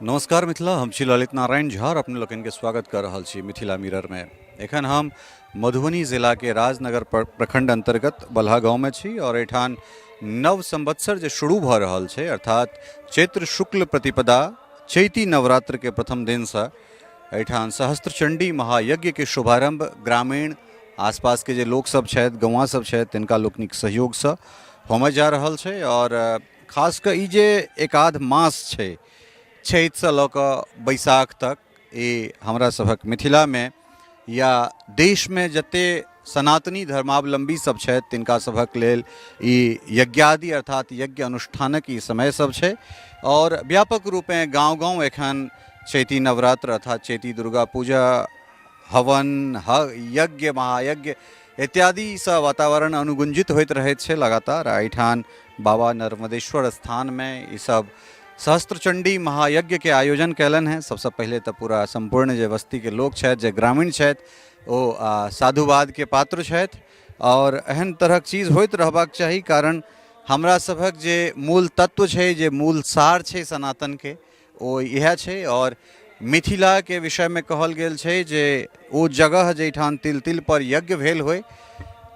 नमस्कार मिथिला, हम छी ललित नारायण झा और अपने लोकनि के स्वागत कर रहल छी मिथिला मिरर में। एखन हम मधुबनी जिला के राजनगर प्रखंड अंतर्गत बलहा गांव में छी और एठान नव संवत्सर जे शुरू भ रहल छै, अर्थात चैत्र शुक्ल प्रतिपदा चैती नवरात्र के प्रथम दिन से एठान सहस्त्र चंडी महायज्ञ के शुभारंभ ग्रामीण आसपास के जे लोक सब छथि, गौआँ सब छथि, तिनका लोकनिक सहयोग से होमय जा रहल छै। और खास कऽ ई जे एक आध मास छै, चैतसँ लऽ कऽ बैसाख तक, ई हमरा सभक मिथिलामे या देशमे जते सनातनी धर्मावलम्बी सब छथि तिनका सभक लेल ई यज्ञादि अर्थात यज्ञ अनुष्ठानक ई समय सब छै। और व्यापक रूपेँ गाँव गाँव एखन चैती नवरात्र अर्थात चैती दुर्गा पूजा, हवन, यज्ञ, महायज्ञ इत्यादिसँ वातावरण अनुगुंजित होइत रहैत छै लगातार। आ एहिठाम बाबा नर्मदेश्वर स्थानमे ईसब सहस्त्रचंडी महायज्ञके आयोजन कयलनि हेँ। सबसँ पहिले तऽ पूरा सम्पूर्ण जे बस्तीके लोक छथि, जे ग्रामीण छथि, ओ साधुवादके पात्र छथि। आओर एहन तरहक चीज होइत रहबाक चाही, कारण हमरा सभक जे मूल तत्व छै, जे मूल सार छै सनातनके, ओ इएह छै। आओर मिथिलाके विषयमे कहल गेल छै जे ओ जगह जाहिठाम तिल तिल पर यज्ञ भेल होइ,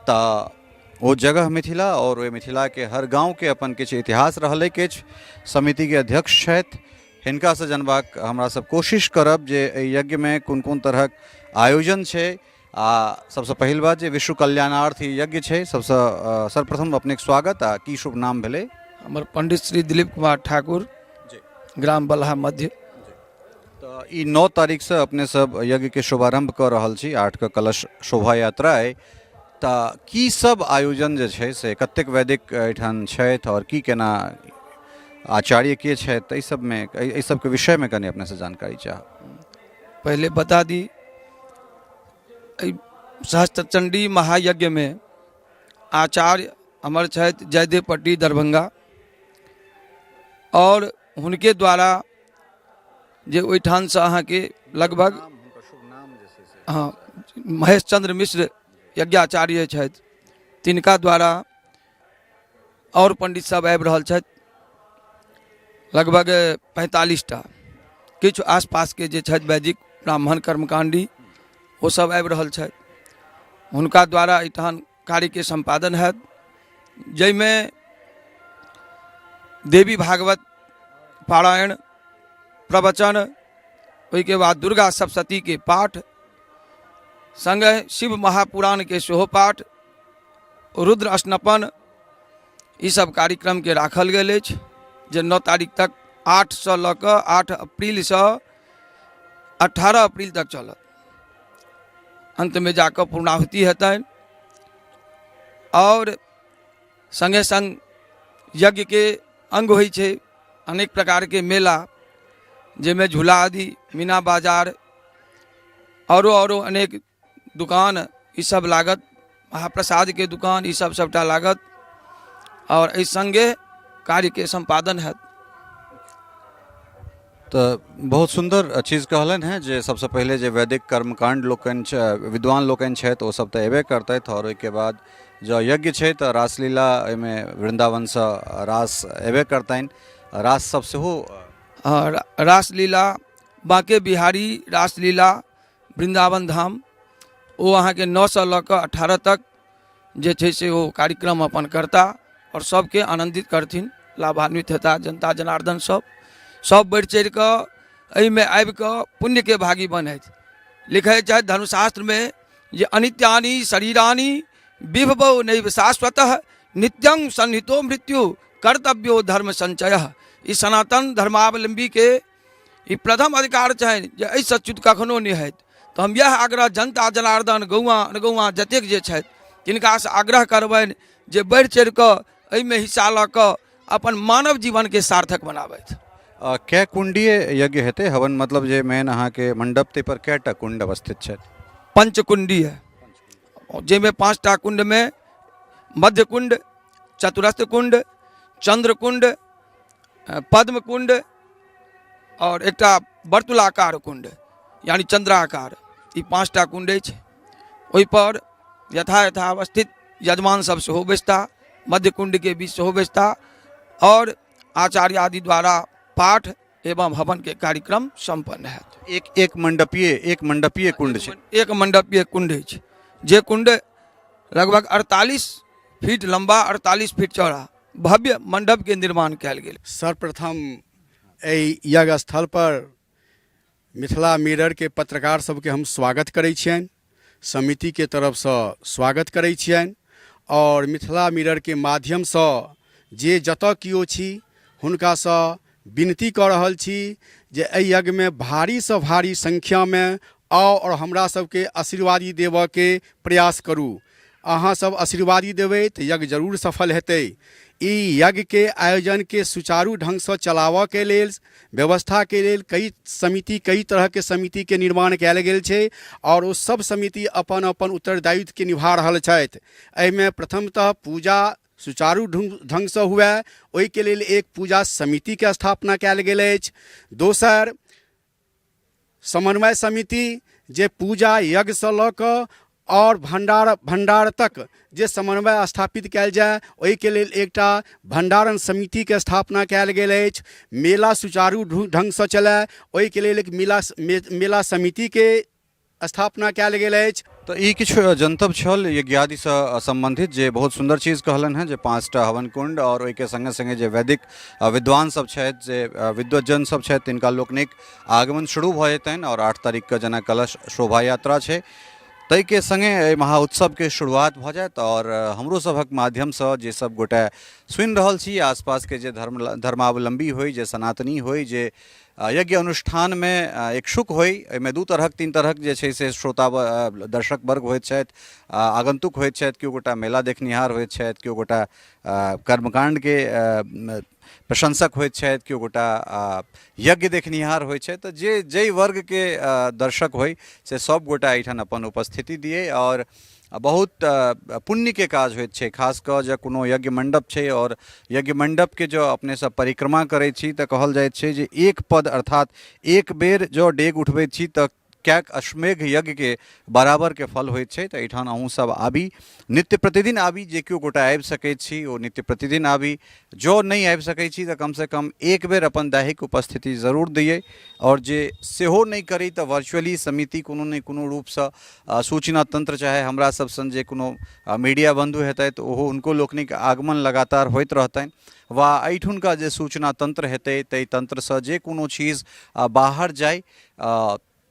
तऽ ओ जगह मिथिला। आओर ओहि मिथिलाके हर गाँवके अपन किछु इतिहास रहलै। किछु समितिके अध्यक्ष छथि, हिनकासँ जानबाक हमरा सब कोशिश करब जे एहि यज्ञमे कोन कोन तरहक आयोजन छै। आ सबसँ पहिल बात जे विश्व कल्याणार्थ ई यज्ञ छै। सबसँ सर्वप्रथम अपनेके स्वागत, आ की शुभ नाम भेलै? हमर पंडित श्री दिलीप कुमार ठाकुर, ग्राम बलहा मध्य। तऽ ई 9 तारीखसँ अपने सब यज्ञके शुभारम्भ कऽ रहल छी, 8 के कलश शोभा यात्रा अइ, तऽ की सब आयोजन जे छै से, कतेक वैदिक एहिठाम छथि आओर की केना आचार्य के छथि, एहि सबमे एहि सबके विषयमे कनि अपनेसँ जानकारी चाहब। पहिले बता दी, एहि सहस्त्रचंडी महायज्ञमे आचार्य हमर छथि जयदेव पट्टी दरभंगा, आओर हुनके द्वारा जे ओहिठामसँ अहाँके लगभग, हँ, महेश चंद्र मिश्र यज्ञाचार्य छथि, तिनका द्वारा आओर पंडित सब आबि रहल छथि लगभग 45टा। किछु आसपासके जे छथि वैदिक ब्राह्मण कर्मकाण्डी, ओ सब आबि रहल छथि। हुनका द्वारा एहिठाम कार्यके सम्पादन हैत, जाहिमे देवी भागवत पारायण, प्रवचन, ओहिके बाद दुर्गा सप्तशतीके पाठ, सङ्गहि शिव महापुराणके सेहो पाठ, रुद्र स्नपन, ईसब कार्यक्रमके राखल गेल अछि, जे 9 तारीख तक 8सँ लऽ कऽ 8 अप्रीलसँ 18 अप्रील तक चलत। अन्तमे जाकऽ पूर्णाहुति हेतनि। आओर सङ्गे सङ्ग यज्ञके अङ्ग होइ छै अनेक प्रकारके मेला, जाहिमे झूला आदि, मीना बाजार, औरो औरो अनेक दुकान ईसब लागत, महाप्रसादके दुकान ईसब सबटा लागत, आओर एहि सङ्गे कार्यके सम्पादन हैत। तऽ बहुत सुन्दर चीज कहलनि हेँ जे सबसँ पहिले जे वैदिक कर्मकाण्ड लोकनि विद्वान लोकनि छथि, ओ सब तऽ अयबे करतथि, आओर ओहिके बाद जँ यज्ञ छै तऽ रासलीला, एहिमे वृन्दावनसँ रास अयबे करतनि, रास सब सेहो। हँ, रासलीला, बाँके बिहारी रासलीला वृन्दावन धाम, ओ अहाँके 9सँ लऽ कऽ 18 तक जे छै से ओ कार्यक्रम अपन करता आओर सबके आनन्दित करथिन, लाभान्वित हेता जनता जनार्दन सब। सब बढ़ि चढ़ि कऽ एहिमे आबि कऽ पुण्यके भागी बनथि। लिखै छथि धर्मशास्त्रमे जे अनित्यानि शरीरानि विभवो नैव शाश्वतः, नित्यं सन्निहितो मृत्यु कर्तव्यो धर्म संचयः। ई सनातन धर्मावलम्बीके ई प्रथम अधिकार छनि जे एहिसँ च्युत कखनो नहि हैत। तऽ हम इएह आग्रह जनता जनार्दन गौआँ अनगौआँ जतेक जे छथि तिनकासँ आग्रह करबनि जे बढ़ि चढ़ि कऽ एहिमे हिस्सा लऽ कऽ अपन मानव जीवनके सार्थक बनाबथि। कै कुंडीय यज्ञ हेतै हवन, मतलब जे मेन अहाँके मंडप ताहि पर कएटा कुंड अवस्थित छथि? पंचकुंडीय, जाहिमे 5टा कुंडमे मध्य कुंड, चतुरस्थ कुंड, चंद्र कुंड, पद्म कुंड आओर एकटा वर्तुलाकार कुंड यानी चंद्राकार, ई 5टा कुंड अछि। ओहिपर यथा यथा अवस्थित यजमान सब सेहो बैसता, मध्य कुंडके बीच सेहो बैसता, आओर आचार्य आदि द्वारा पाठ एवं हवनके कार्यक्रम सम्पन्न हैत। एक एक मंडपीय, एक मंडपीय कुंड छै। एक मंडपीय कुंड अछि, जे कुंड लगभग 48 फीट लम्बा, 48 फीट चौड़ा भव्य मंडपके निर्माण कयल गेल। सर्वप्रथम एहि यज्ञ स्थल पर मिथिला मिररके पत्रकार सबके हम स्वागत करै छियनि, समितिके तरफसँ स्वागत करै छियनि आओर मिथिला मिररके माध्यमसँ जे जतऽ केओ छी हुनकासँ विनती कऽ रहल छी जे एहि यज्ञमे भारीसँ भारी संख्यामे आउ आओर हमरा सबके आशीर्वादी देबऽके प्रयास करू। अहाँ सब आशीर्वादी देबै तऽ यज्ञ जरूर सफल हेतै। ई यज्ञके आयोजनके सुचारू ढङ्गसँ चलाबऽके लेल व्यवस्थाके लेल कई समिति, कई तरहके समितिके निर्माण कयल गेल छै आओर ओ सब समिति अपन अपन उत्तरदायित्वके निभा रहल छथि। एहिमे प्रथमतः पूजा सुचारू ढङ्गसँ हुए ओहिके लेल एक पूजा समितिके स्थापना कयल गेल अछि। दोसर समन्वय समिति जे पूजा यज्ञसँ लऽ कऽ आओर भण्डार तक जे समन्वय स्थापित कयल जाय ओहिके लेल एकटा भण्डारण समितिके स्थापना कयल गेल अछि। मेला सुचारू ढङ्गसँ चलय ओहिके लेल एक मेला समितिके स्थापना कयल गेल अछि। तऽ ई किछु जनतब छल यज्ञादिसँ सम्बन्धित, जे बहुत सुन्दर चीज कहलनि हेँ जे 5टा हवन कुण्ड आओर ओहिके सङ्गे सङ्गे जे वैदिक विद्वान सब छथि, जे विद्वज्जन सब छथि, तिनका लोकनिक आगमन शुरू भऽ जेतनि आओर 8 तारीखके जेना कलश शोभा यात्रा छै ताहिके सङ्गे एहि महाउत्सवके शुरुआत भऽ जायत। आओर हमरो सभक माध्यमसँ जे सब गोटे सुनि रहल छी, आसपासके जे धर्मावलम्बी होइ, जे सनातनी होइ, जे यज्ञ अनुष्ठानमे इच्छुक होइ, एहिमे 2 तरहक 3 तरहक जे छै से श्रोता दर्शक वर्ग होइत छथि, आगन्तुक होइत छथि, केओ गोटा मेला देखनिहार होइत छथि, केओ गोटा कर्मकाण्डके प्रशंसक होइत छथि, केओ गोटा यज्ञ देखनिहार होइत छथि। तऽ जे जाहि वर्गके दर्शक होइ से सब गोटा एहिठाम अपन उपस्थिति दियै आओर बहुत पुण्यके काज होइत छै। खास कऽ जँ कोनो यज्ञ मण्डप छै आओर यज्ञ मण्डपके जँ अपने सब परिक्रमा करै छी तऽ कहल जाइत छै जे एक पद अर्थात एक बेर जँ डेग उठबैत छी तऽ कैक अश्वमेघ यज्ञके बराबरके फल होइत छै। तऽ एहिठाम अहूँ सब आबी, नित्य प्रतिदिन आबी, जे केओ गोटा आबि सकै छी ओ नित्य प्रतिदिन आबी, जँ नहि आबि सकै छी तऽ कमसँ कम एक बेर अपन दैहिक उपस्थिति जरूर दियै आओर जे सेहो नहि करी तऽ वर्चुअली समिति कोनो ने कोनो रूपसँ सूचना तंत्र चाहे हमरा सब सन जे कोनो मीडिया बंधु हेतै तऽ ओहो हुनको लोकनिक आगमन लगातार होइत रहतनि वा एहिठुनका जे सूचना तंत्र हेतै ताहि तंत्रसँ जे कोनो चीज बाहर जाय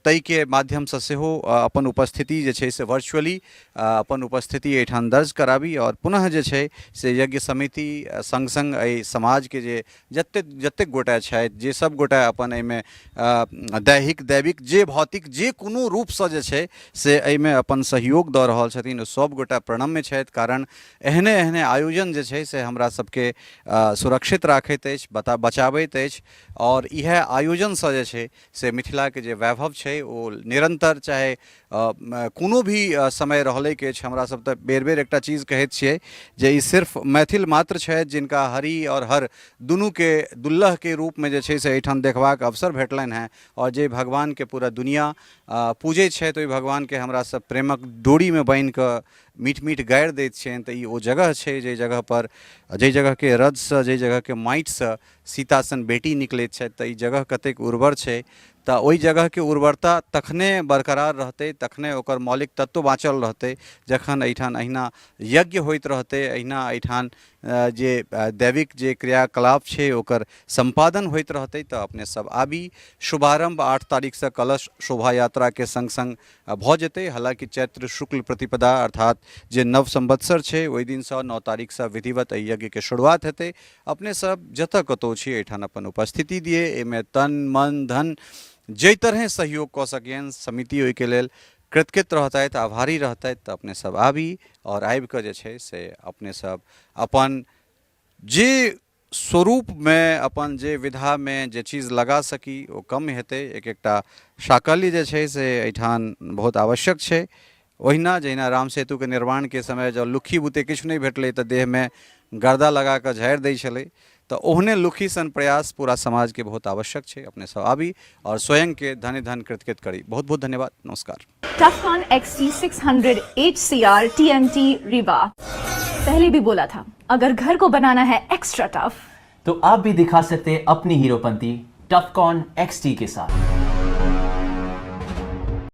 ताहिके माध्यमसँ सेहो अपन उपस्थिति जे छै से वर्चुअली अपन उपस्थिति एहिठाम दर्ज कराबी। आओर पुनः जे छै से यज्ञ समिति सङ्ग सङ्ग एहि समाजके जे जतेक जतेक गोटे छथि, जे सब गोटे अपन एहिमे दैहिक दैविक जे भौतिक जे कोनो रूपसँ जे छै से एहिमे अपन सहयोग दऽ रहल छथिन, ओ सब गोटे प्रणम्य छथि। कारण एहने एहने आयोजन जे छै से हमरा सबके सुरक्षित राखैत अछि, बचाबैत अछि आओर इएह आयोजनसँ जे छै से मिथिलाके जे वैभव छै ओ निरन्तर चाहे कोनो भी समय रहलैक अछि। हमरा सब तऽ बेर बेर एकटा चीज कहैत छियै जे ई सिर्फ मैथिल मात्र छथि जिनका हरि आओर हर दुनूके दुल्लहके रूपमे जे छै से एहिठाम देखबाक अवसर भेटलनि हेँ आओर जे भगवानके पूरा दुनिया पूजै छथि ओहि भगवानके हमरा सब प्रेमक डोरीमे बान्हिकऽ मीठ मीठ गारि दैत छियनि। तऽ ई ओ जगह छै जाहि जगहपर जाहि जगहके रजसँ जाहि जगहके माटिसँ सीता सन बेटी निकलैत छथि। तऽ ई जगह कतेक उर्वर छै, तऽ ओहि जगहके उर्वरता तखने बरकरार रहतै, तखने ओकर मौलिक तत्व बाँचल रहतै जखन एहिठाम अहिना यज्ञ होइत रहतै, अहिना एहिठाम जे दैविक जे क्रियाकलाप छै ओकर सम्पादन होइत रहतै। तऽ अपने सब आबी। शुभारम्भ 8 तारीखसँ कलश शोभा यात्राके सङ्ग सङ्ग भऽ जेतै। हालाँकि चैत्र शुक्ल प्रतिपदा अर्थात जे नव संवत्सर छै ओहि दिनसँ 9 तारीखसँ विधिवत एहि यज्ञके शुरुआत हेतै। अपने सब जतऽ कतहु छी एहिठाम अपन उपस्थिति दियै, एहिमे तन मन धन जाहि तरहें सहयोग कऽ सकियनि समिति ओहिके लेल कृतकृत रहतथि, आभारी रहतथि। तऽ अपने सब आबी आओर आबिकऽ जे छै से अपने सब अपन जे स्वरूपमे अपन जे विधामे जे चीज लगा सकी ओ कम हेतै। एक एकटा साकल्य जे छै से एहिठाम बहुत आवश्यक छै। ओहिना जहिना राम सेतुके निर्माणके समय जँ लुक्खी बुते किछु नहि भेटलै तऽ देहमे गर्दा लगा कऽ झाड़ि दै छलै, तऽ ओहने लुक्खी सन प्रयास पूरा समाजके बहुत आवश्यक छै। अपने सब आबी आओर स्वयंके धन्य धन्य कृतकृत करी। बहुत बहुत धन्यवाद, नमस्कार। Tufcon XT600 HCR TMT Rewa। पहले भी बोला था, अगर घर को बनाना है एक्स्ट्रा टफ तो आप भी दिखा सकते हैं अपनी हीरोपंती टफकॉन XT के साथ।